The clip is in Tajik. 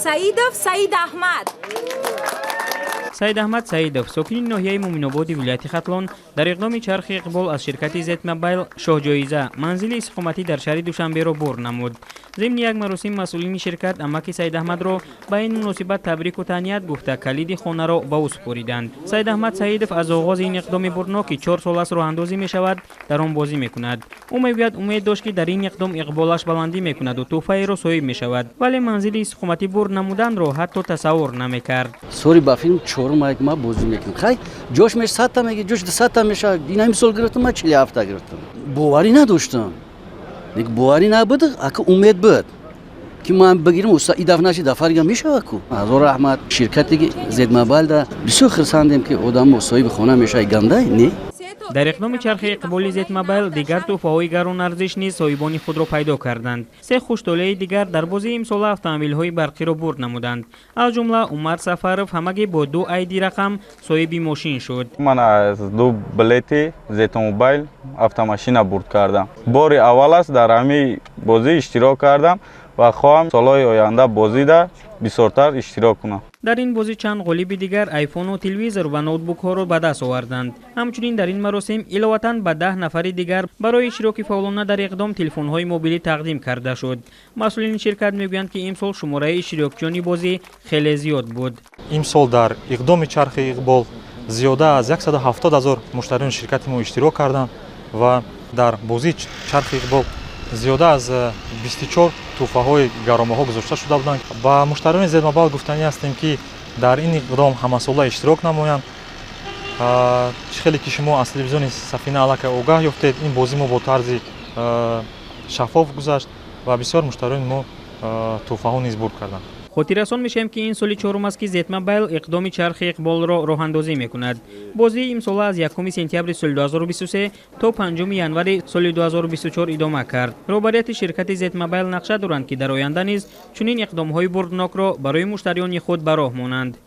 Саидов Саид Аҳмад. Саид Аҳмад Саидов, сокини ноҳияи Муминободи вилояти Хатлон, дар иқдоми Чархи иқбол аз ширкати Зетмобайл шоҳҷоиза, манзили истиқоматӣ дар шаҳри Душанберо бурд намуд. Зимни як маросим масъулини ширкат амаки Саид Аҳмадро ба ин муносибат табрику таҳният гуфта, калиди хонаро ба ӯ супориданд. Саид Аҳмад Саидов аз оғози ин иқдоми бурднок, ки 4 сол аст роҳандозӣ мешавад, дар он бозӣ мекунад. Ӯ мегӯяд, умед дошт, ки дар ин иқдом иқболаш баландӣ мекунаду тӯҳфаеро соҳиб мешавад, вале манзили истиқоматӣ бурд намуданро ҳатто тасаввур намекард. Сори ба филм чорум ай ма бозӣ мекунам. Хай, ҷош меш 100-та меги, ҷош 200-та мешавад. Ин ҳамин сол гирифтам, ма 47-та гирифтам. Боварӣ надоштам, лекин боварӣ набуд, ака, умед буд, ки ман бигирам. Уста, и дафъа наши, дафъа дига мешавад ку. Ҳазор раҳмат ширкати Зедмобайлда. Бисёр хурсандем, ки одамо соҳиби хона мешавад. Гандай не. Дар иқдоми Чархи иқболи Зетмобайл дигар тӯҳфаҳои гаронарзиш низ соҳибони худро пайдо карданд. Се хуштолеи дигар дар бозии имсола автомобилҳои барқиро бурд намуданд. Аз ҷумла Умар Сафаров ҳамагӣ бо ду айди рақам соҳиби мошин шуд. Ман аз ду билети Зетмобайл автомашина бурд кардам. Бори аввал аст, дар ҳамин бозӣ иштирок кардам ва хоҳам солҳои оянда бозида бисёртар иштирок кунам. Дар ин бозӣ чанд ғолиби дигар айфону телевизор ва ноутбукҳоро ба даст оварданд. Ҳамчунин дар ин маросим иловатан ба 10 нафари дигар барои иштироки фаъолона дар иқдом телефонҳои мобилӣ тақдим карда шуд. Масъулини ширкат мегӯянд, ки имсол шумораи иштирокчиёни бозӣ хеле зиёд буд. Имсол дар иқдоми Чархи иқбол зиёда аз 170 ҳазор муштариёни ширкати мо иштирок карданд ва дар бозии Чархи иқбол зиёда аз 24 тӯҳфаҳои гаронбаҳо гузошта шуда буданд. Ба муштариёни Зедмобайл гуфтанӣ ҳастем, ки дар ин иқдом ҳамасола иштирок намоянд. Чӣ хеле ки шумо аз телевизиони Сафина аллакай огаҳ ёфтед, ин бозӣ мо бо тарзи шаффоф гузашт ва бисёр муштариёни мо тӯҳфаҳо низ бурд карданд. Хотиррасон мешавем, ки ин соли чорум аст, ки Зетмобайл иқдоми Чархи иқболро роҳандозӣ мекунад. Бозии имсола аз 1 сентябри соли 2023 то 5 январи соли 2024 идома кард. Роҳбарияти ширкати Зетмобайл нақша доранд, ки дар оянда низ чунин иқдомҳои бурднокро барои муштариёни худ ба роҳ монанд.